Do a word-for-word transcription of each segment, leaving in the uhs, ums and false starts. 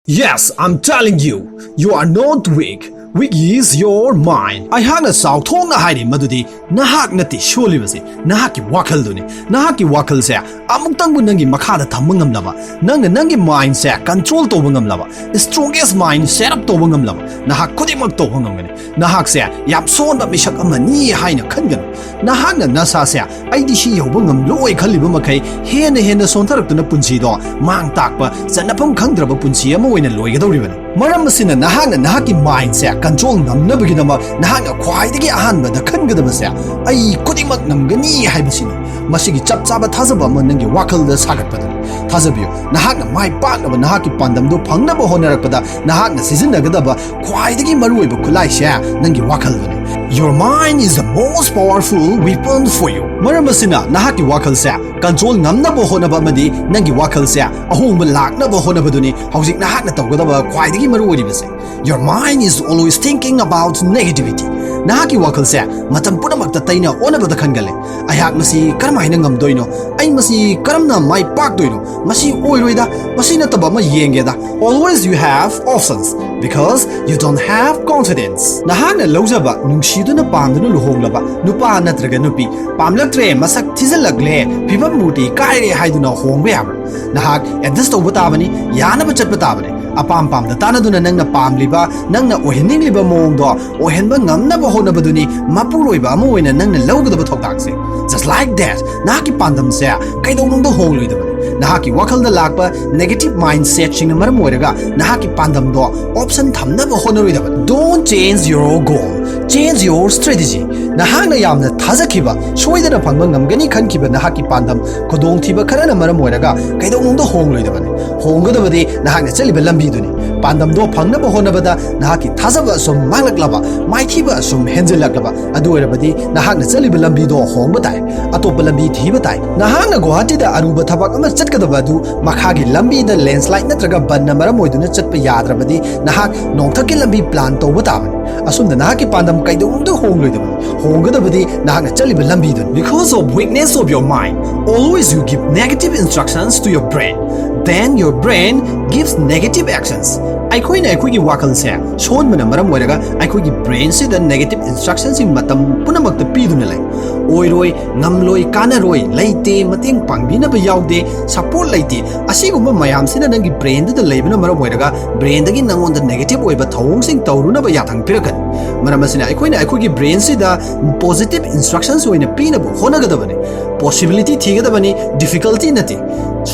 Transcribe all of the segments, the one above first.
Yes, I'm telling you, you are not weak. Weak is your mind. ꯑꯩꯍꯥꯛꯅ ꯆꯥꯎꯊꯣꯛꯅ ꯍꯥꯏꯔꯤ ꯃꯗꯨꯗꯤ ꯅꯍꯥꯛ ꯅꯠꯇꯦ ꯁꯣꯜꯂꯤꯕꯁꯤ, ꯅꯍꯥꯛꯀꯤ ꯋꯥꯈꯜꯗꯨꯅꯤ꯫ ꯅꯍꯥꯛꯀꯤ ꯋꯥꯈꯜꯁꯦ ꯑꯃꯨꯛꯇꯪꯕꯨ ꯅꯪꯒꯤ ꯃꯈꯥꯗ ꯊꯝꯕ ꯉꯝꯂꯕ, ꯅꯪꯅ ꯅꯪꯒꯤ mindꯁꯦ control ꯇꯧꯕ ꯉꯝꯂꯕ, strongest mind set up ꯇꯧꯕ ꯉꯝꯂꯕ, ꯅꯍꯥꯛ ꯈꯨꯗꯤꯡꯃꯛ ꯇꯧꯕ ꯉꯝꯒꯅꯤ꯫ ꯅꯍꯥꯛꯁꯦ ꯌꯥꯝ ꯁꯣꯟꯕ ꯃꯤꯁꯛ ꯑꯃꯅꯤ ꯍꯥꯏꯅ ꯈꯟꯒꯅꯨ꯫ ꯅꯍꯥꯛꯅ ꯅꯁꯥꯁꯦ "ꯑꯩꯗꯤ ꯁꯤ ꯌꯧꯕ ꯉꯝꯂꯣꯏ" ꯈꯜꯂꯤꯕ ꯃꯈꯩ ꯍꯦꯟꯅ ꯍꯦꯟꯅ ꯁꯣꯟꯊꯔꯛꯇꯨꯅ ꯄꯨꯟꯁꯤꯗꯣ ꯃꯥꯡ ꯇꯥꯛꯄ, ꯆꯠꯅꯐꯝ ꯈꯪꯗ꯭ꯔꯕ ꯄꯨꯟꯁꯤ ꯑꯃ ꯑꯣꯏꯅ ꯂꯣꯏꯒꯗꯧꯔꯤꯕꯅꯤ꯫ ꯃꯔꯝ ꯑꯁꯤꯅ ꯅꯍꯥꯛꯅ ꯅꯍꯥꯛꯀꯤ mindꯁꯦ control ꯉꯝꯅꯕꯒꯤꯗꯃꯛ ꯅꯍꯥꯛꯅ ꯈ꯭ꯋꯥꯏꯗꯒꯤ ꯑꯍꯥꯟꯕꯗ ꯈꯟꯒꯗꯕꯁꯦ "ꯑꯩ ꯈꯨꯗꯤꯡꯃꯛ ꯉꯝꯒꯅꯤ" ꯍꯥꯏꯕꯁꯤꯅꯤ꯫ ꯃꯁꯤꯒꯤ ꯆꯞ ꯆꯥꯕ ꯊꯥꯖꯕ ꯑꯃ ꯅꯪꯒꯤ ꯋꯥꯈꯜꯗ ꯁꯥꯒꯠꯄꯗꯨꯅꯤ꯫ ꯊꯥꯖꯕꯤꯌꯨ, ꯅꯍꯥꯛꯅ ꯃꯥꯏ ꯄꯥꯛꯅꯕ ꯅꯍꯥꯛꯀꯤ ꯄꯥꯟꯗꯝꯗꯨ ꯐꯪꯅꯕ ꯍꯣꯠꯅꯔꯛꯄꯗ ꯅꯍꯥꯛꯅ ꯁꯤꯖꯤꯟꯅꯒꯗꯕ ꯈ꯭ꯋꯥꯏꯗꯒꯤ ꯃꯔꯨꯑꯣꯏꯕ ꯈꯨꯠꯂꯥꯏꯁꯦ ꯅꯪꯒꯤ ꯋꯥꯈꯜꯗꯨꯅꯤ꯫ Your mind is the most powerful weapon for you. ꯃꯔꯝ ꯑꯁꯤꯅ ꯅꯍꯥꯛꯀꯤ ꯋꯥꯈꯜꯁꯦ control ꯉꯝꯅꯕ ꯍꯣꯠꯅꯕ ꯑꯃꯗꯤ ꯅꯪꯒꯤ ꯋꯥꯈꯜꯁꯦ ꯑꯍꯣꯡꯕ ꯂꯥꯛꯅꯕ ꯍꯣꯠꯅꯕꯗꯨꯅꯤ ꯍꯧꯖꯤꯛ ꯅꯍꯥꯛꯅ ꯇꯧꯒꯗꯕ ꯈ꯭ꯋꯥꯏꯗꯒꯤ ꯃꯔꯨ ꯑꯣꯏꯔꯤꯕꯁꯦ꯫ Your mind is always thinking about negativity. ꯅꯍꯥꯛꯀꯤ ꯋꯥꯈꯜꯁꯦ ꯃꯇꯝ ꯄꯨꯝꯅꯃꯛꯇ ꯇꯩꯅ ꯑꯣꯟꯅꯕꯗ ꯈꯟꯒꯜꯂꯤ꯫ "ꯑꯩꯍꯥꯛ ꯃꯁꯤ ꯀꯔꯝꯍꯥꯏꯅ ꯉꯝꯗꯣꯏꯅꯣ? ꯑꯩ ꯃꯁꯤ ꯀꯔꯝꯅ ꯃꯥꯏ ꯄꯥꯛꯇꯣꯏꯅꯣ? ꯃꯁꯤ ꯑꯣꯏꯔꯣꯏꯗ, ꯃꯁꯤ ꯅꯠꯇꯕ ꯑꯃ ꯌꯦꯡꯒꯦꯗ"꯫ Always you have options because you don't have confidence. ꯅꯍꯥꯛꯅ ꯂꯧꯖꯕ, ꯅꯨꯡꯁꯤꯗꯨꯅ ꯄꯥꯝꯗꯨꯅ ꯂꯨꯍꯣꯡꯂꯕ ꯅꯨꯄꯥ ꯅꯠꯇ꯭ꯔꯒ ꯅꯨꯄꯤ, "ꯄꯥꯝꯂꯛꯇ꯭ꯔꯦ, ꯃꯁꯛ ꯊꯤꯖꯤꯜꯂꯛꯂꯦ, ꯐꯤꯕꯝ ꯃꯨꯇꯤ ꯀꯥꯏꯔꯦ" ꯍꯥꯏꯗꯨꯅ ꯍꯣꯡꯕ ꯌꯥꯕ꯭ꯔꯥ? ꯅꯍꯥꯛ adjust ꯇꯧꯕ ꯇꯥꯕꯅꯤ, ꯌꯥꯅꯕ ꯆꯠꯄ ꯇꯥꯕꯅꯤ꯫ ꯑꯄꯥꯝ ꯄꯥꯝꯗ ꯇꯥꯟꯅꯗꯨꯅ ꯅꯪꯅ ꯄꯥꯝꯂꯤꯕ, ꯅꯪꯅ ꯑꯣꯏꯍꯟꯅꯤꯡꯂꯤꯕ ꯃꯑꯣꯡꯗꯣ ꯑꯣꯏꯍꯟꯕ ꯉꯝꯅꯕ ꯍꯣꯠꯅꯕꯗꯨꯅꯤ ꯃꯄꯨꯔꯣꯏꯕ ꯑꯃ ꯑꯣꯏꯅ ꯅꯪꯅ ꯂꯧꯒꯗꯕ ꯊꯧꯗꯥꯡꯁꯦ꯫ Just like that, ꯅꯍꯥꯛꯀꯤ ꯄꯥꯟꯗꯝꯁꯦ ꯀꯩꯗꯧꯅꯨꯡꯗ ꯍꯣꯡꯂꯣꯏꯗꯕꯅꯤ꯫ ꯅꯍꯥꯛꯀꯤ ꯋꯥꯈꯜꯗ ꯂꯥꯛꯄ negative mindsetꯁꯤꯡꯅ ꯃꯔꯝ ꯑꯣꯏꯔꯒ ꯅꯍꯥꯛꯀꯤ ꯄꯥꯟꯗꯝꯗꯣ option ꯊꯝꯅꯕ ꯍꯣꯠꯅꯔꯣꯏꯗꯕꯅꯤ꯫ Don't change your goal, change your strategy. ꯅꯍꯥꯛꯅ ꯌꯥꯝꯅ ꯊꯥꯖꯈꯤꯕ, ꯁꯣꯏꯗꯅ ꯐꯪꯕ ꯉꯝꯒꯅꯤ ꯈꯟꯈꯤꯕ ꯅꯍꯥꯛꯀꯤ ꯄꯥꯟꯗꯝ, ꯈꯨꯗꯣꯡꯊꯤꯕ ꯈꯔꯅ ꯃꯔꯝ ꯑꯣꯏꯔꯒ ꯀꯩꯗꯧꯅꯨꯡꯗ ꯍꯣꯡꯂꯣꯏꯗꯕꯅꯤ꯫ ꯍꯣꯡꯒꯗꯕꯗꯤ ꯅꯍꯥꯛꯅ ꯆꯠꯂꯤꯕ ꯂꯝꯕꯤꯗꯨꯅꯤ꯫ ꯄꯥꯟꯗꯝꯗꯣ ꯐꯪꯅꯕ ꯍꯣꯠꯅꯕꯗ ꯅꯍꯥꯛꯀꯤ ꯊꯥꯖꯕ ꯑꯁꯨꯝ ꯃꯥꯡꯂꯛꯂꯕ, ꯃꯥꯏꯊꯤꯕ ꯑꯁꯨꯝ ꯍꯦꯟꯖꯤꯜꯂꯛꯂꯕ, ꯑꯗꯨ ꯑꯣꯏꯔꯕꯗꯤ ꯅꯍꯥꯛꯅ ꯆꯠꯂꯤꯕ ꯂꯝꯕꯤꯗꯣ ꯍꯣꯡꯕ ꯇꯥꯏ, ꯑꯇꯣꯞꯄ ꯂꯝꯕꯤ ꯊꯤꯕ ꯇꯥꯏ꯫ ꯅꯍꯥꯛꯅ ꯒꯨꯋꯥꯍꯥꯇꯤꯗ ꯑꯔꯨꯕ ꯊꯕꯛ ꯑꯃ ꯆꯠꯀꯗꯕ ꯑꯗꯨ ꯃꯈꯥꯒꯤ ꯂꯝꯕꯤꯗ landslide ꯅꯠꯇ꯭ꯔꯒ ꯕꯟꯅ ꯃꯔꯝ ꯑꯣꯏꯗꯨꯅ ꯆꯠꯄ ꯌꯥꯗ꯭ꯔꯕꯗꯤ ꯅꯍꯥꯛ ꯅꯣꯡꯊꯛꯀꯤ ꯂꯝꯕꯤ plan ꯇꯧꯕ ꯇꯥꯕꯅꯤ꯫ ꯑꯁꯨꯝꯅ ꯅꯍꯥꯛꯀꯤ ꯄꯥꯟꯗꯝ ꯀꯩꯗꯧꯅꯨꯡꯗ ꯍꯣꯡꯂꯣꯏꯗꯕꯅꯤ꯫ ꯍꯣꯡꯒꯗꯕꯗꯤ ꯅꯍꯥꯛꯅ ꯆꯠꯂꯤꯕ ꯂꯝꯕꯤꯗꯨꯅꯤ. Because of weakness of your mind, always you give negative instructions to your brain. Then your brain gives negative actions. ꯑꯩꯈꯣꯏꯅ ꯑꯩꯈꯣꯏꯒꯤ ꯋꯥꯈꯜꯁꯦ ꯁꯣꯟꯕꯅ ꯃꯔꯝ ꯑꯣꯏꯔꯒ ꯑꯩꯈꯣꯏꯒꯤ brainꯁꯤꯗ negative instructionꯁꯤꯡ ꯃꯇꯝ ꯄꯨꯝꯅꯃꯛꯇ ꯄꯤꯗꯨꯅ ꯂꯩ. ꯑꯣꯏꯔꯣꯏ, ꯉꯝꯂꯣꯏ, ꯀꯥꯟꯅꯔꯣꯏ, ꯂꯩꯇꯦ, ꯃꯇꯦꯡ ꯄꯥꯡꯕꯤꯅꯕ ꯌꯥꯎꯗꯦ, support ꯂꯩꯇꯦ, ꯑꯁꯤꯒꯨꯝꯕ ꯃꯌꯥꯝꯁꯤꯅ ꯅꯪꯒꯤ brainꯗꯨꯗ ꯂꯩꯕꯅ ꯃꯔꯝ ꯑꯣꯏꯔꯒ brainꯗꯒꯤ ꯅꯪꯉꯣꯟꯗ negative ꯑꯣꯏꯕ ꯊꯧꯑꯣꯡꯁꯤꯡ ꯇꯧꯔꯨꯅꯕ ꯌꯥꯊꯪ ꯄꯤꯔꯛꯀꯅꯤ. ꯃꯔꯝ ꯑꯁꯤꯅ ꯑꯩꯈꯣꯏꯅ ꯑꯩꯈꯣꯏꯒꯤ brainꯁꯤꯗ positive instructions ꯑꯣꯏꯅ ꯄꯤꯅꯕ ꯍꯣꯠꯅꯒꯗꯕꯅꯤ. Possibility ꯊꯤꯒꯗꯕꯅꯤ, difficulty ꯅꯠꯇꯦ.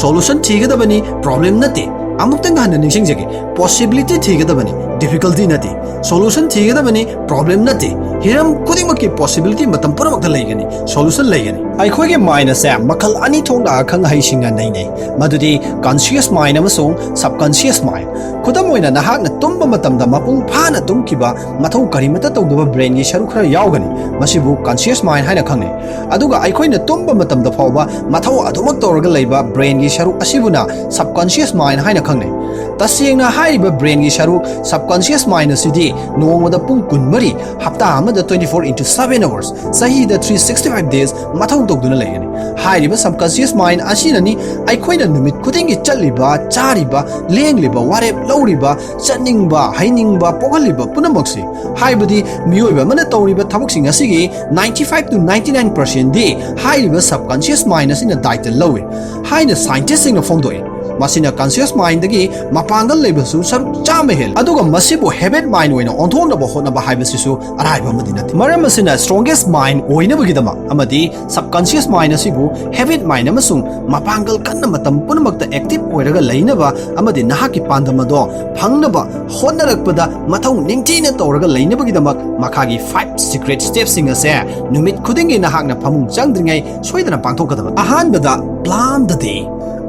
Solution ꯊꯤꯒꯗꯕꯅꯤ, problem ꯅꯠꯇꯦ. ꯑꯃꯨꯛꯇꯪ ꯍꯟꯅ ꯅꯤꯡꯁꯤꯡꯖꯒꯦ, possibility ꯊꯤꯒꯗꯕꯅꯤ, difficulty ꯅꯠꯇꯦ. Solution ꯊꯤꯒꯗꯕꯅꯤ, problem ꯅꯠꯇꯦ. ꯍꯤꯔꯝ ꯈꯨꯗꯤꯡꯃꯛꯀꯤ possibility ꯃꯇꯝ ꯄꯨꯝꯅꯃꯛꯇ ꯂꯩꯒꯅꯤ, solution ꯂꯩꯒꯅꯤ. ꯑꯩꯈꯣꯏꯒꯤ mind ꯑꯁꯦ ꯃꯈꯜ ꯑꯅꯤ ꯊꯣꯛꯅ ꯑꯈꯪ ꯑꯍꯩꯁꯤꯡꯅ ꯅꯩꯅꯩ, ꯃꯗꯨꯗꯤ conscious mind ꯑꯃꯁꯨꯡ subconscious mind. ꯈꯨꯗꯝ ꯑꯣꯏꯅ, ꯅꯍꯥꯛꯅ ꯇꯨꯝꯕ ꯃꯇꯝꯗ ꯃꯄꯨꯡ ꯐꯥꯅ ꯇꯨꯝꯈꯤꯕ, ꯃꯊꯧ ꯀꯔꯤꯃꯠꯇ ꯇꯧꯗꯕ brainꯒꯤ ꯁꯔꯨꯛ ꯈꯔ ꯌꯥꯎꯒꯅꯤ, ꯃꯁꯤꯕꯨ conscious mind ꯍꯥꯏꯅ ꯈꯪꯅꯩ. ꯑꯗꯨꯒ ꯑꯩꯈꯣꯏꯅ ꯇꯨꯝꯕ ꯃꯇꯝꯗ ꯐꯥꯎꯕ ꯃꯊꯧ ꯑꯗꯨꯃꯛ ꯇꯧꯔꯒ ꯂꯩꯕ brainꯒꯤ ꯁꯔꯨꯛ ꯑꯁꯤꯕꯨꯅ subconscious mind ꯍꯥꯏꯅ ꯈꯪꯅꯩ. ꯇꯁꯦꯡꯅ ꯍꯥꯏꯔꯤꯕ brainꯒꯤ ꯁꯔꯨꯛ subconscious mind ꯑꯁꯤꯗꯤ ꯅꯣꯡꯃꯗ ꯄꯨꯡ ꯀꯨꯟꯃꯔꯤ, ꯍꯞꯇꯥ ꯑꯃꯗ twenty four into seven hours, ꯆꯍꯤꯗ three sixty five days ꯃꯊꯧ ꯇꯧꯗꯨꯅ ꯂꯩꯒꯅꯤ. ꯍꯥꯏꯔꯤꯕ subconscious mind ꯑꯁꯤꯅꯅꯤ ꯑꯩꯈꯣꯏꯅ ꯅꯨꯃꯤꯠ ꯈꯨꯗꯤꯡꯒꯤ ꯆꯠꯂꯤꯕ, ꯆꯥꯔꯤꯕ, ꯂꯦꯡꯂꯤꯕ, ꯋꯥꯔꯦꯞ ꯂꯧꯔꯤꯕ, ꯆꯠꯅꯤꯡꯕ, ꯍꯩꯅꯤꯡꯕ ꯄꯣꯛꯍꯜꯂꯤꯕ ꯄꯨꯝꯅꯃꯛꯁꯤ. ꯍꯥꯏꯕꯗꯤ ꯃꯤꯑꯣꯏꯕ ꯑꯃꯅ ꯇꯧꯔꯤꯕ ꯊꯕꯛꯁꯤꯡ ꯑꯁꯤꯒꯤ ninety five to ninety nine percentꯗꯤ ꯍꯥꯏꯔꯤꯕ subconscious mind ꯑꯁꯤꯅ ꯗꯥꯏꯇ ꯂꯧꯏ ꯍꯥꯏꯅ scientistꯁꯤꯡꯅ ꯐꯣꯡꯗꯣꯛꯏ꯫ ꯃꯁꯤꯅ conscious mindꯗꯒꯤ ꯃꯄꯥꯡꯒꯜ ꯂꯩꯕꯁꯨ ꯁꯔꯨꯛ ꯆꯥꯝꯃ ꯍꯦꯜꯂꯤ꯫ ꯑꯗꯨꯒ ꯃꯁꯤꯕꯨ habit mind ꯑꯣꯏꯅ ꯑꯣꯟꯊꯣꯛꯅꯕ ꯍꯣꯠꯅꯕ ꯍꯥꯏꯕꯁꯤꯁꯨ ꯑꯔꯥꯏꯕ ꯑꯃꯗꯤ ꯅꯠꯇꯦ꯫ ꯃꯔꯝ ꯑꯁꯤꯅ strongest mind ꯑꯣꯏꯅꯕꯒꯤꯗꯃꯛ ꯑꯃꯗꯤ subconscious mind ꯑꯁꯤꯕꯨ habit mind ꯑꯃꯁꯨꯡ ꯃꯄꯥꯡꯒꯜ ꯀꯟꯅ ꯃꯇꯝ ꯄꯨꯝꯅꯃꯛꯇ active ꯑꯣꯏꯔꯒ ꯂꯩꯅꯕ ꯑꯃꯗꯤ ꯅꯍꯥꯛꯀꯤ ꯄꯥꯟꯗꯝ ꯑꯗꯣ ꯐꯪꯅꯕ ꯍꯣꯠꯅꯔꯛꯄꯗ ꯃꯊꯧ ꯅꯤꯡꯊꯤꯅ ꯇꯧꯔꯒ ꯂꯩꯅꯕꯒꯤꯗꯃꯛ ꯃꯈꯥꯒꯤ five secret stepꯁꯤꯡ ꯑꯁꯦ ꯅꯨꯃꯤꯠ ꯈꯨꯗꯤꯡꯒꯤ ꯅꯍꯥꯛꯅ ꯐꯃꯨꯡ ꯆꯪꯗ꯭ꯔꯤꯉꯩ ꯁꯣꯏꯗꯅ ꯄꯥꯡꯊꯣꯛꯀꯗꯕꯅꯤ꯫ ꯑꯍꯥꯟꯕꯗ, plan the day꯫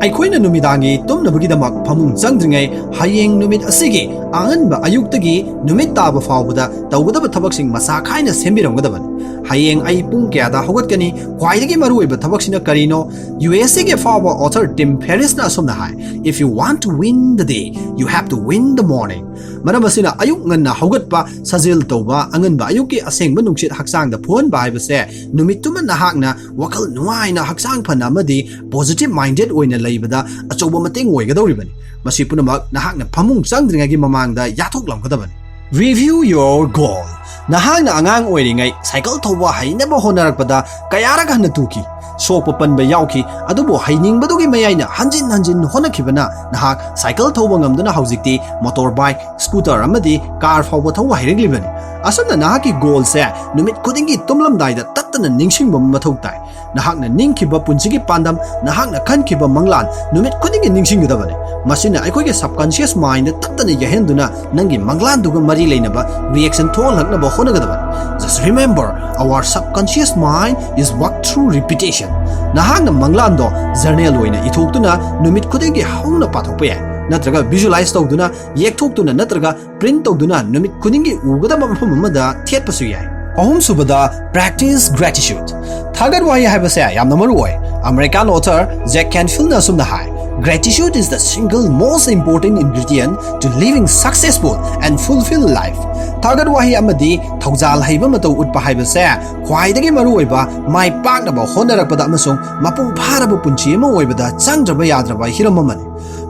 ꯑꯩꯈꯣꯏꯅ ꯅꯨꯃꯤꯗꯥꯡꯒꯤ ꯇꯨꯝꯅꯕꯒꯤꯗꯃꯛ ꯐꯃꯨꯡ ꯆꯪꯗ꯭ꯔꯤꯉꯩ ꯍꯌꯦꯡ ꯅꯨꯃꯤꯠ ꯑꯁꯤꯒꯤ ꯑꯉꯟꯕ ꯑꯌꯨꯛꯇꯒꯤ ꯅꯨꯃꯤꯠ ꯇꯥꯕ ꯐꯥꯎꯕꯗ ꯇꯧꯒꯗꯕ ꯊꯕꯛꯁꯤꯡ ꯃꯁꯥ ꯈꯥꯏꯅ ꯁꯦꯝꯕꯤꯔꯝꯒꯗꯕꯅꯤ꯫ ꯍꯌꯦꯡ ꯑꯩ ꯄꯨꯡ ꯀꯌꯥꯗ ꯍꯧꯒꯠꯀꯅꯤ? ꯈ꯭ꯋꯥꯏꯗꯒꯤ ꯃꯔꯨꯑꯣꯏꯕ ꯊꯕꯛꯁꯤꯅ ꯀꯔꯤꯅꯣ? ꯌꯨ ꯑꯦꯁ ꯑꯦꯒꯤ ꯑꯐꯥꯎꯕ author Tim Ferrissꯅ ꯑꯁꯨꯝꯅ ꯍꯥꯏ, "If you want to win the day, you have to win the morning." ꯃꯔꯝ ꯑꯁꯤꯅ, ꯑꯌꯨꯛ ꯉꯟꯅ ꯍꯧꯒꯠꯄ, ꯁꯥꯖꯦꯜ ꯇꯧꯕ, ꯑꯉꯟꯕ ꯑꯌꯨꯛꯀꯤ ꯑꯁꯦꯡꯕ ꯅꯨꯡꯁꯤꯠ ꯍꯛꯆꯥꯡꯗ ꯐꯨꯍꯟꯕ ꯍꯥꯏꯕꯁꯦ ꯅꯨꯃꯤꯠꯇꯨꯃ ꯅꯍꯥꯛꯅ ꯋꯥꯈꯜ ꯅꯨꯡꯉꯥꯏꯅ, ꯍꯛꯆꯥꯡ ꯐꯅ ꯑꯃꯗꯤ positive minded ꯑꯣꯏꯅ ꯂꯩꯕꯗ ꯑꯆꯧꯕ ꯃꯇꯦꯡ ꯑꯣꯏꯒꯗꯧꯔꯤꯕꯅꯤ꯫ ꯃꯁꯤ ꯄꯨꯝꯅꯃꯛ ꯅꯍꯥꯛꯅ ꯐꯃꯨꯡ ꯆꯪꯗ꯭ꯔꯤꯉꯩꯒꯤ ꯃꯃꯥꯡꯗ ꯌꯥꯊꯣꯛꯂꯝꯒꯗꯕꯅꯤ꯫ Review your goal. ꯅꯍꯥꯛꯅ ꯑꯉꯥꯡ ꯑꯣꯏꯔꯤꯉꯩ ꯁꯥꯏꯀꯜ ꯊꯧꯕ ꯍꯩꯅꯕ ꯍꯣꯠꯅꯔꯛꯄꯗ ꯀꯌꯥꯔꯛ ꯍꯟꯅ ꯇꯨꯈꯤ, ꯁꯣꯛꯄ ꯄꯟꯕ ꯌꯥꯎꯈꯤ, ꯑꯗꯨꯕꯨ ꯍꯩꯅꯤꯡꯕꯗꯨꯒꯤ ꯃꯌꯥꯏꯅ ꯍꯟꯖꯤꯟ ꯍꯟꯖꯤꯟ ꯍꯣꯠꯅꯈꯤꯕꯅ ꯅꯍꯥꯛ ꯁꯥꯏꯀꯜ ꯊꯧꯕ ꯉꯝꯗꯨꯅ ꯍꯧꯖꯤꯛꯇꯤ ꯃꯣꯇꯣꯔ ꯕꯥꯏꯛ, ꯁ꯭ꯀꯨꯇꯔ ꯑꯃꯗꯤ ꯀꯥꯔ ꯐꯥꯎꯕ ꯊꯧꯕ ꯍꯩꯔꯛꯂꯤꯕꯅꯤ꯫ ꯑꯁꯨꯝꯅ ꯅꯍꯥꯛꯀꯤ ꯒꯣꯜꯁꯦ ꯅꯨꯃꯤꯠ ꯈꯨꯗꯤꯡꯒꯤ ꯇꯨꯝꯂꯝꯗꯥꯏꯗ ꯇꯠꯇꯅ ꯅꯤꯡꯁꯤꯡꯕ ꯑꯃ ꯃꯊꯧ ꯇꯥꯏ꯫ ꯅꯍꯥꯛꯅ ꯅꯤꯡꯈꯤꯕ ꯄꯨꯟꯁꯤꯒꯤ ꯄꯥꯟꯗꯝ, ꯅꯍꯥꯛꯅ ꯈꯟꯈꯤꯕ ꯃꯪꯂꯥꯟ ꯅꯨꯃꯤꯠ ꯈꯨꯗꯤꯡꯒꯤ ꯅꯤꯡꯁꯤꯡꯒꯗꯕꯅꯤ꯫ ꯃꯁꯤꯅ ꯑꯩꯈꯣꯏꯒꯤ subconscious mindꯗ ꯇꯠꯇꯅ ꯌꯥꯏꯍꯟꯗꯨꯅ ꯅꯪꯒꯤ ꯃꯪꯂꯥꯟꯗꯨꯒ ꯃꯔꯤ ꯂꯩꯅꯕ reaction ꯊꯣꯛꯍꯜꯂꯛꯅꯕ ꯍꯣꯠꯅꯒꯗꯕꯅꯤ꯫ Just remember, our subconscious mind is work through repetition. ꯅꯍꯥꯛꯅ ꯃꯪꯂꯥꯟꯗꯣ journal ꯑꯣꯏꯅ ꯏꯊꯣꯛꯇꯨꯅ ꯅꯨꯃꯤꯠ ꯈꯨꯗꯤꯡꯒꯤ ꯍꯧꯅ ꯄꯥꯊꯣꯛꯄ ꯌꯥꯏ, ꯅꯠꯇ꯭ꯔꯒ visualize ꯇꯧꯗꯨꯅ, ꯌꯦꯛꯊꯣꯛꯇꯨꯅ ꯅꯠꯇ꯭ꯔꯒ print ꯇꯧꯗꯨꯅ ꯅꯨꯃꯤꯠ ꯈꯨꯗꯤꯡꯒꯤ ꯎꯒꯗꯕ ꯃꯐꯝ ꯑꯃꯗ ꯊꯦꯠꯄꯁꯨ ꯌꯥꯏ꯫ ꯑꯍꯨꯝꯁꯨꯕꯗ, practice gratitude. ꯊꯥꯒꯠ ꯋꯥꯍꯩ ꯍꯥꯏꯕꯁꯦ ꯌꯥꯝꯅ ꯃꯔꯨ ꯑꯣꯏ꯫ American author Jack Canfieldꯅ ꯑꯁꯨꯝꯅ ꯍꯥꯏ, "Gratitude is the single most important ingredient to living successful and fulfilled life." ꯊꯥꯒꯠ ꯋꯥꯍꯩ ꯑꯃꯗꯤ ꯊꯧꯖꯥꯜ ꯍꯩꯕ ꯃꯇꯧ ꯎꯠꯄ ꯍꯥꯏꯕꯁꯦ ꯈ꯭ꯋꯥꯏꯗꯒꯤ ꯃꯔꯨꯑꯣꯏꯕ ꯃꯥꯏ ꯄꯥꯛꯅꯕ ꯍꯣꯠꯅꯔꯛꯄꯗ ꯑꯃꯁꯨꯡ ꯃꯄꯨꯡ ꯐꯥꯔꯕ ꯄꯨꯟꯁꯤ ꯑꯃ ꯑꯣꯏꯕꯗ ꯆꯪꯗ꯭ꯔꯕ ꯌꯥꯗ꯭ꯔꯕ ꯍꯤꯔꯝ ꯑꯃꯅꯤ꯫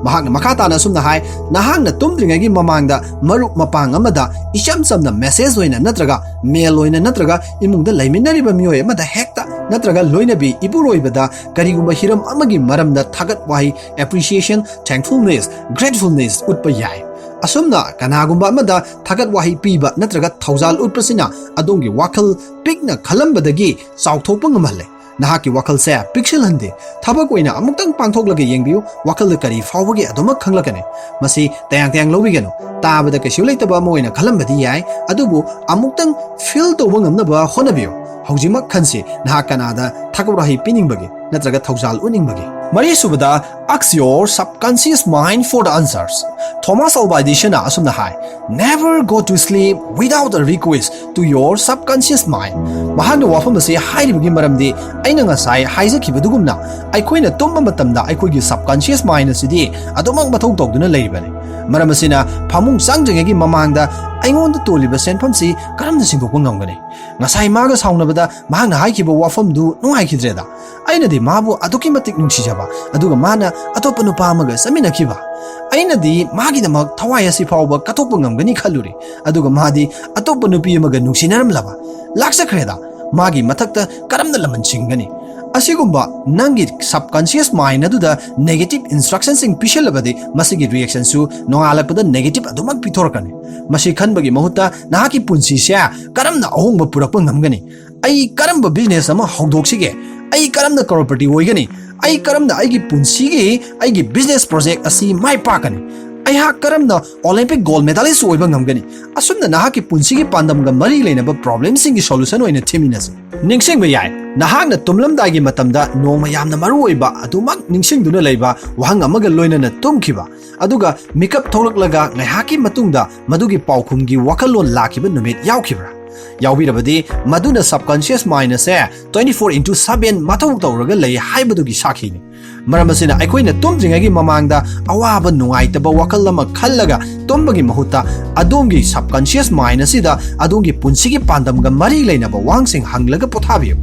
ꯃꯍꯥꯛꯅ ꯃꯈꯥ ꯇꯥꯅ ꯑꯁꯨꯝꯅ ꯍꯥꯏ, "ꯅꯍꯥꯛꯅ ꯇꯨꯝꯗ꯭ꯔꯤꯉꯩꯒꯤ ꯃꯃꯥꯡꯗ ꯃꯔꯨꯞ ꯃꯄꯥꯡ ꯑꯃꯗ ꯏꯆꯝ ꯆꯝꯅ message ꯑꯣꯏꯅ ꯅꯠꯇ꯭ꯔꯒ mail ꯑꯣꯏꯅ ꯅꯠꯇ꯭ꯔꯒ ꯏꯃꯨꯡꯗ ꯂꯩꯃꯤꯟꯅꯔꯤꯕ ꯃꯤꯑꯣꯏ ꯑꯃꯗ ꯍꯦꯛꯇ ꯅꯠꯇ꯭ꯔꯒ ꯂꯣꯏꯅꯕꯤ ꯏꯄꯨꯔꯣꯏꯕꯗ ꯀꯔꯤꯒꯨꯝꯕ ꯍꯤꯔꯝ ꯑꯃꯒꯤ ꯃꯔꯝꯗ ꯊꯥꯒꯠ ꯋꯥꯍꯩ appreciation, thankfulness, gratefulness ꯎꯠꯄ ꯌꯥꯏ꯫ ꯑꯁꯨꯝꯅ ꯀꯅꯥꯒꯨꯝꯕ ꯑꯃꯗ ꯊꯥꯒꯠ ꯋꯥꯍꯩ ꯄꯤꯕ ꯅꯠꯇ꯭ꯔꯒ ꯊꯧꯖꯥꯜ ꯎꯠꯄꯁꯤꯅ ꯑꯗꯣꯝꯒꯤ ꯋꯥꯈꯜ ꯄꯤꯛꯅ ꯈꯜꯂꯝꯕꯗꯒꯤ ꯆꯥꯎꯊꯣꯛꯄ ꯉꯝꯍꯜꯂꯦ꯫ ꯅꯍꯥꯛꯀꯤ ꯋꯥꯈꯜꯁꯦ ꯄꯤꯛꯁꯤꯜꯍꯟꯗꯦ꯫ ꯊꯕꯛ ꯑꯣꯏꯅ ꯑꯃꯨꯛꯇꯪ ꯄꯥꯡꯊꯣꯛꯂꯒ ꯌꯦꯡꯕꯤꯌꯨ, ꯋꯥꯈꯜꯗ ꯀꯔꯤ ꯐꯥꯎꯕꯒꯦ ꯑꯗꯨꯃꯛ ꯈꯪꯂꯛꯀꯅꯤ꯫ ꯃꯁꯤ ꯇꯌꯥꯡ ꯇꯌꯥꯡ ꯂꯧꯕꯤꯒꯅꯨ꯫ ꯇꯥꯕꯗ ꯀꯩꯁꯨ ꯂꯩꯇꯕ ꯑꯃ ꯑꯣꯏꯅ ꯈꯜꯂꯝꯕꯗꯤ ꯌꯥꯏ, ꯑꯗꯨꯕꯨ ꯑꯃꯨꯛꯇꯪ feel ꯇꯧꯕ ꯉꯝꯅꯕ ꯍꯣꯠꯅꯕꯤꯌꯨ꯫ ꯍꯧꯖꯤꯛꯃꯛ ꯈꯟꯁꯤ, ꯅꯍꯥꯛ ꯀꯅꯥꯗ ꯊꯥꯒꯠ ꯋꯥꯍꯩ ꯄꯤꯅꯤꯡꯕꯒꯦ ꯅꯠꯇ꯭ꯔꯒ ꯊꯧꯖꯥꯜ ꯎꯠꯅꯤꯡꯕꯒꯦ? ꯃꯔꯤꯁꯨꯕꯗ, ask your subconscious mind for the answers. Thomas Alva Edisonꯅ ꯑꯁꯨꯝꯅ ꯍꯥꯏ, "Never go to sleep without a request to your subconscious mind." ꯃꯍꯥꯛꯅ ꯋꯥꯐꯝ ꯑꯁꯤ ꯍꯥꯏꯔꯤꯕꯒꯤ ꯃꯔꯝꯗꯤ, ꯑꯩꯅ ꯉꯁꯥꯏ ꯍꯥꯏꯖꯈꯤꯕꯗꯨꯒꯨꯝꯅ, ꯑꯩꯈꯣꯏꯅ ꯇꯨꯝꯕ ꯃꯇꯝꯗ ꯑꯩꯈꯣꯏꯒꯤ subconscious mind ꯑꯁꯤꯗꯤ ꯑꯗꯨꯃꯛ ꯃꯊꯧ ꯇꯧꯗꯨꯅ ꯂꯩꯔꯤꯕꯅꯤ꯫ ꯃꯔꯝ ꯑꯁꯤꯅ, ꯐꯃꯨꯡ ꯆꯪꯗ꯭ꯔꯤꯉꯩꯒꯤ ꯃꯃꯥꯡꯗ ꯑꯩꯉꯣꯟꯗ ꯇꯣꯜꯂꯤꯕ ꯁꯦꯟꯐꯝꯁꯤ ꯀꯔꯝꯅ ꯁꯤꯟꯗꯣꯛꯄ ꯉꯝꯒꯅꯤ? ꯉꯁꯥꯏ ꯃꯥꯒ ꯁꯥꯎꯅꯕꯗ ꯃꯍꯥꯛꯅ ꯍꯥꯏꯈꯤꯕ ꯋꯥꯐꯝꯗꯨ ꯅꯨꯡꯉꯥꯏꯈꯤꯗ꯭ꯔꯦꯗ꯫ ꯑꯩꯅꯗꯤ ꯃꯥꯕꯨ ꯑꯗꯨꯛꯀꯤ ꯃꯇꯤꯛ ꯅꯨꯡꯁꯤꯖꯕ, ꯑꯗꯨꯒ ꯃꯥꯅ ꯑꯇꯣꯞꯄ ꯅꯨꯄꯥ ꯑꯃꯒ ꯆꯠꯃꯤꯟꯅꯈꯤꯕ꯫ ꯑꯩꯅꯗꯤ ꯃꯥꯒꯤꯗꯃꯛ ꯊꯋꯥꯏ ꯑꯁꯤ ꯐꯥꯎꯕ ꯀꯠꯊꯣꯛꯄ ꯉꯝꯒꯅꯤ ꯈꯜꯂꯨꯔꯦ, ꯑꯗꯨꯒ ꯃꯥꯗꯤ ꯑꯇꯣꯞꯄ ꯅꯨꯄꯤ ꯑꯃꯒ ꯅꯨꯡꯁꯤꯅꯔꯝꯂꯕ꯫ ꯂꯥꯛꯆꯈ꯭ꯔꯦꯗ, ꯃꯥꯒꯤ ꯃꯊꯛꯇ ꯀꯔꯝꯅ ꯂꯃꯟ ꯁꯤꯡꯒꯅꯤ? ꯑꯁꯤꯒꯨꯝꯕ ꯅꯪꯒꯤ subconscious mind ꯑꯗꯨꯗ negative instructionꯁꯤꯡ ꯄꯤꯁꯜꯂꯕꯗꯤ, ꯃꯁꯤꯒꯤ reactionꯁꯨ ꯅꯣꯡꯉꯥꯜꯂꯛꯄꯗ negative ꯑꯗꯨꯃꯛ ꯄꯤꯊꯣꯔꯛꯀꯅꯤ꯫ ꯃꯁꯤ ꯈꯟꯕꯒꯤ ꯃꯍꯨꯠꯇ, ꯅꯍꯥꯛꯀꯤ ꯄꯨꯟꯁꯤꯁꯦ ꯀꯔꯝꯅ ꯑꯍꯣꯡꯕ ꯄꯨꯔꯛꯄ ꯉꯝꯒꯅꯤ? ꯑꯩ ꯀꯔꯝꯕ business ꯑꯃ ꯍꯧꯗꯣꯛꯁꯤꯒꯦ? ꯑꯩ ꯀꯔꯝꯅ crorepati ꯑꯣꯏꯒꯅꯤ? ꯑꯩ ꯀꯔꯝꯅ ꯑꯩꯒꯤ ꯄꯨꯟꯁꯤꯒꯤ ꯑꯩꯒꯤ business project ꯑꯁꯤ ꯃꯥꯏ ꯄꯥꯛꯀꯅꯤ? ꯑꯩꯍꯥꯛ ꯀꯔꯝꯅ Olympic gold medalist ꯑꯣꯏꯕ ꯉꯝꯒꯅꯤ? ꯑꯁꯨꯝꯅ ꯅꯍꯥꯛꯀꯤ ꯄꯨꯟꯁꯤꯒꯤ ꯄꯥꯟꯗꯝꯒ ꯃꯔꯤ ꯂꯩꯅꯕ problemꯁꯤꯡꯒꯤ solution ꯑꯣꯏꯅ ꯊꯤꯃꯤꯟꯅꯁꯤ꯫ ꯅꯤꯡꯁꯤꯡꯕ ꯌꯥꯏ, ꯅꯍꯥꯛꯅ ꯇꯨꯝꯂꯝꯗꯥꯏꯒꯤ ꯃꯇꯝꯗ ꯅꯣꯡꯃ ꯌꯥꯝꯅ ꯃꯔꯨ ꯑꯣꯏꯕ, ꯑꯗꯨꯃꯛ ꯅꯤꯡꯁꯤꯡꯗꯨꯅ ꯂꯩꯕ ꯋꯥꯍꯪ ꯑꯃꯒ ꯂꯣꯏꯅꯅ ꯇꯨꯝꯈꯤꯕ, ꯑꯗꯨꯒ ꯃꯤꯀꯞ ꯊꯣꯛꯂꯛꯂꯒ ꯉꯥꯏꯍꯥꯛꯀꯤ ꯃꯇꯨꯡꯗ ꯃꯗꯨꯒꯤ ꯄꯥꯎꯈꯨꯝꯒꯤ ꯋꯥꯈꯜꯂꯣꯟ ꯂꯥꯛꯈꯤꯕ ꯅꯨꯃꯤꯠ ꯌꯥꯎꯈꯤꯕ꯭ꯔꯥ? ꯌꯥꯎꯕꯤꯔꯕꯗꯤ, ꯃꯗꯨꯅ subconscious mind ꯑꯁꯦ twenty four into seven ꯃꯊꯧ ꯇꯧꯔꯒ ꯂꯩ ꯍꯥꯏꯕꯗꯨꯒꯤ ꯁꯥꯈꯤꯅꯤ꯫ ꯃꯔꯝ ꯑꯁꯤꯅ, ꯑꯩꯈꯣꯏꯅ ꯇꯨꯝꯗ꯭ꯔꯤꯉꯩꯒꯤ ꯃꯃꯥꯡꯗ ꯑꯋꯥꯕ, ꯅꯨꯡꯉꯥꯏꯇꯕ ꯋꯥꯈꯜ ꯑꯃ ꯈꯜꯂꯒ ꯇꯨꯝꯕꯒꯤ ꯃꯍꯨꯠꯇ, ꯑꯗꯣꯝꯒꯤ subconscious mind ꯑꯁꯤꯗ ꯑꯗꯣꯝꯒꯤ ꯄꯨꯟꯁꯤꯒꯤ ꯄꯥꯟꯗꯝꯒ ꯃꯔꯤ ꯂꯩꯅꯕ ꯋꯥꯍꯪꯁꯤꯡ ꯍꯪꯂꯒ ꯄꯣꯊꯥꯕꯤꯌꯨ꯫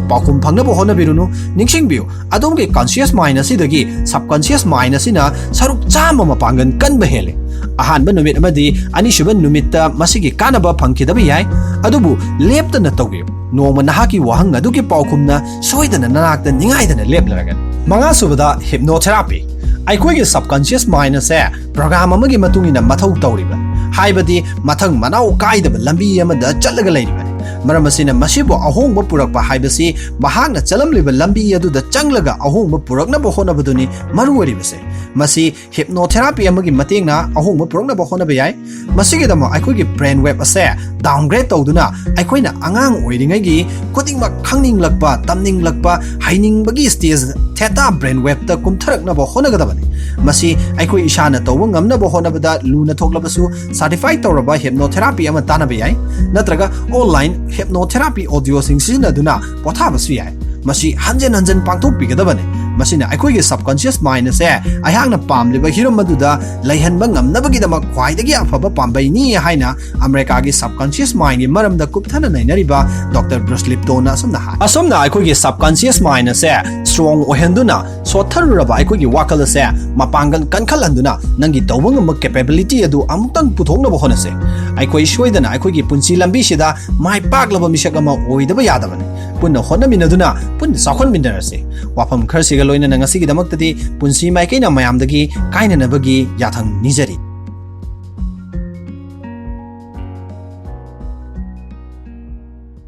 ꯄꯥꯎꯈꯨꯝ ꯐꯪꯅꯕ ꯍꯣꯠꯅꯕꯤꯔꯨꯅꯨ꯫ ꯅꯤꯡꯁꯤꯡꯕꯤꯌꯨ, ꯑꯗꯣꯝꯒꯤ conscious mind ꯑꯁꯤꯗꯒꯤ subconscious mind ꯑꯁꯤꯅ ꯁꯔꯨꯛ ꯆꯥꯝꯃ ꯃꯄꯥꯡꯒꯜ ꯀꯟꯕ ꯍꯦꯜꯂꯤ꯫ ꯑꯍꯥꯟꯕ ꯅꯨꯃꯤꯠ ꯑꯃꯗꯤ ꯑꯅꯤꯁꯨꯕ ꯅꯨꯃꯤꯠꯇ ꯃꯁꯤꯒꯤ ꯀꯥꯟꯅꯕ ꯐꯪꯈꯤꯗꯕ ꯌꯥꯏ, ꯑꯗꯨꯕꯨ ꯂꯦꯞꯇꯅ ꯇꯧꯕꯤꯌꯨ꯫ ꯅꯣꯡꯃ ꯅꯍꯥꯛꯀꯤ ꯋꯥꯍꯪ ꯑꯗꯨꯒꯤ ꯄꯥꯎꯈꯨꯝꯅ ꯁꯣꯏꯗꯅ ꯅꯅꯥꯛꯇ ꯅꯤꯡꯉꯥꯏꯗꯅ ꯂꯦꯞꯂꯔꯒꯅꯤ꯫ ꯃꯉꯥꯁꯨꯕꯗ, hypnotherapy꯫ ꯑꯩꯈꯣꯏꯒꯤ subconscious mind ꯑꯁꯦ program ꯑꯃꯒꯤ ꯃꯇꯨꯡ ꯏꯟꯅ ꯃꯊꯧ ꯇꯧꯔꯤꯕꯅꯤ, ꯍꯥꯏꯕꯗꯤ ꯃꯊꯪ ꯃꯅꯥꯎ ꯀꯥꯏꯗꯕ ꯂꯝꯕꯤ ꯑꯃꯗ ꯆꯠꯂꯒ ꯂꯩꯔꯤꯕꯅꯤ꯫ ꯃꯔꯝ ꯑꯁꯤꯅ, ꯃꯁꯤꯕꯨ ꯑꯍꯣꯡꯕ ꯄꯨꯔꯛꯄ ꯍꯥꯏꯕꯁꯤ ꯃꯍꯥꯛꯅ ꯆꯠꯂꯝꯂꯤꯕ ꯂꯝꯕꯤ ꯑꯗꯨꯗ ꯆꯪꯂꯒ ꯑꯍꯣꯡꯕ ꯄꯨꯔꯛꯅꯕ ꯍꯣꯠꯅꯕꯗꯨꯅꯤ ꯃꯔꯨ ꯑꯣꯏꯔꯤꯕꯁꯦ꯫ ꯃꯁꯤ ꯍꯤꯞꯅꯣꯊꯦꯔꯥꯄꯤ ꯑꯃꯒꯤ ꯃꯇꯦꯡꯅ ꯑꯍꯣꯡꯕ ꯄꯨꯔꯛꯅꯕ ꯍꯣꯠꯅꯕ ꯌꯥꯏ꯫ ꯃꯁꯤꯒꯤꯗꯃꯛ ꯑꯩꯈꯣꯏꯒꯤ ꯕ꯭ꯔꯦꯟ ꯋꯦꯕ ꯑꯁꯦ ꯗꯥꯎꯟꯒ꯭ꯔꯦꯗ ꯇꯧꯗꯨꯅ ꯑꯩꯈꯣꯏꯅ ꯑꯉꯥꯡ ꯑꯣꯏꯔꯤꯉꯩꯒꯤ ꯈꯨꯗꯤꯡꯃꯛ ꯈꯪꯅꯤꯡꯂꯛꯄ, ꯇꯝꯅꯤꯡꯂꯛꯄ, ꯍꯩꯅꯤꯡꯕꯒꯤ ꯁ꯭ꯇꯦꯖ ꯊꯦꯇꯥ ꯕ꯭ꯔꯦꯟ ꯋꯦꯕꯇ ꯀꯨꯝꯊꯔꯛꯅꯕ ꯍꯣꯠꯅꯒꯗꯕꯅꯤ꯫ ꯃꯁꯤ ꯑꯩꯈꯣꯏ ꯏꯁꯥꯅ ꯇꯧꯕ ꯉꯝꯅꯕ ꯍꯣꯠꯅꯕꯗ ꯂꯨꯅ ꯊꯣꯛꯂꯕꯁꯨ ꯁꯔꯇꯤꯐꯥꯏ ꯇꯧꯔꯕ ꯍꯤꯞꯅꯣꯊꯦꯔꯥꯄꯤ ꯑꯃ ꯇꯥꯟꯅꯕ ꯌꯥꯏ, ꯅꯠꯇ꯭ꯔꯒ ꯑꯣꯟꯂꯥꯏꯟ ꯍꯤꯞꯅꯣꯊꯦꯔꯥꯄꯤ ꯑꯣꯗꯤꯑꯣꯁꯤꯡ ꯁꯤꯖꯤꯟꯅꯗꯨꯅ ꯄꯣꯊꯥꯕꯁꯨ ꯌꯥꯏ꯫ ꯃꯁꯤ ꯍꯟꯖꯤꯟ ꯍꯟꯖꯤꯟ ꯄꯥꯡꯊꯣꯛꯄꯤꯒꯗꯕꯅꯤ꯫ ꯃꯁꯤꯅ ꯑꯩꯈꯣꯏꯒꯤ ꯁꯕꯀꯟꯁꯤꯌꯁ ꯃꯥꯏꯟ ꯑꯁꯦ ꯑꯩꯍꯥꯛꯅ ꯄꯥꯝꯂꯤꯕ ꯍꯤꯔꯝ ꯑꯗꯨꯗ ꯂꯩꯍꯟꯕ ꯉꯝꯅꯕꯒꯤꯗꯃꯛ ꯈ꯭ꯋꯥꯏꯗꯒꯤ ꯑꯐꯕ ꯄꯥꯝꯕꯩꯅꯤ ꯍꯥꯏꯅ ꯑꯃꯦꯔꯤꯀꯥꯒꯤ ꯁꯕꯀꯟꯁꯤꯌꯁ ꯃꯥꯏꯟꯒꯤ ꯃꯔꯝꯗ ꯀꯨꯞꯊꯅ ꯅꯩꯅꯔꯤꯕ ꯗꯣꯛꯇꯔ ꯕ꯭ꯔꯨꯁ ꯂꯤꯞꯇꯣꯟꯅ ꯑꯁꯨꯝꯅ ꯍꯥꯏ꯫ ꯑꯁꯨꯝꯅ ꯑꯩꯈꯣꯏꯒꯤ ꯁꯕꯀꯟꯁꯤꯌꯁ ꯃꯥꯏꯟ ꯑꯁꯦ ꯁ꯭ꯇꯔꯣꯡ ꯑꯣꯏꯍꯟꯗꯨꯅ ꯁꯣꯠꯊꯔꯨꯔꯕ ꯑꯩꯈꯣꯏꯒꯤ ꯋꯥꯈꯜ ꯑꯁꯦ ꯃꯄꯥꯡꯒꯜ ꯀꯟꯈꯠꯍꯟꯗꯨꯅ ꯅꯪꯒꯤ ꯇꯧꯕ ꯉꯝꯕ ꯀꯦꯄꯦꯕꯤꯂꯤꯇꯤ ꯑꯗꯨ ꯑꯃꯨꯛꯇꯪ ꯄꯨꯊꯣꯛꯅꯕ ꯍꯣꯠꯅꯁꯦ꯫ ꯑꯩꯈꯣꯏ ꯁꯣꯏꯗꯅ ꯑꯩꯈꯣꯏꯒꯤ ꯄꯨꯟꯁꯤ ꯂꯝꯕꯤꯁꯤꯗ ꯃꯥꯏ ꯄꯥꯛꯂꯕ ꯃꯤꯁꯛ ꯑꯃ ꯑꯣꯏꯗꯕ ꯌꯥꯗꯕꯅꯤ꯫ ꯄꯨꯟꯅ ꯍꯣꯠꯅꯃꯤꯟꯅꯗꯨꯅ ꯄꯨꯟꯅ ꯆꯥꯎꯈꯠꯃꯤꯟꯅꯔꯁꯤ꯫ ꯋꯥꯐꯝ ꯈꯔꯁꯤꯒ ꯂꯣꯏꯅꯅ ꯉꯁꯤꯒꯤꯗꯃꯛꯇꯗꯤ ꯄꯨꯟꯁꯤ ꯃꯥꯏꯀꯩꯅ ꯃꯌꯥꯝꯗꯒꯤ ꯀꯥꯏꯅꯅꯕꯒꯤ ꯌꯥꯊꯪ ꯅꯤꯖꯔꯤ꯫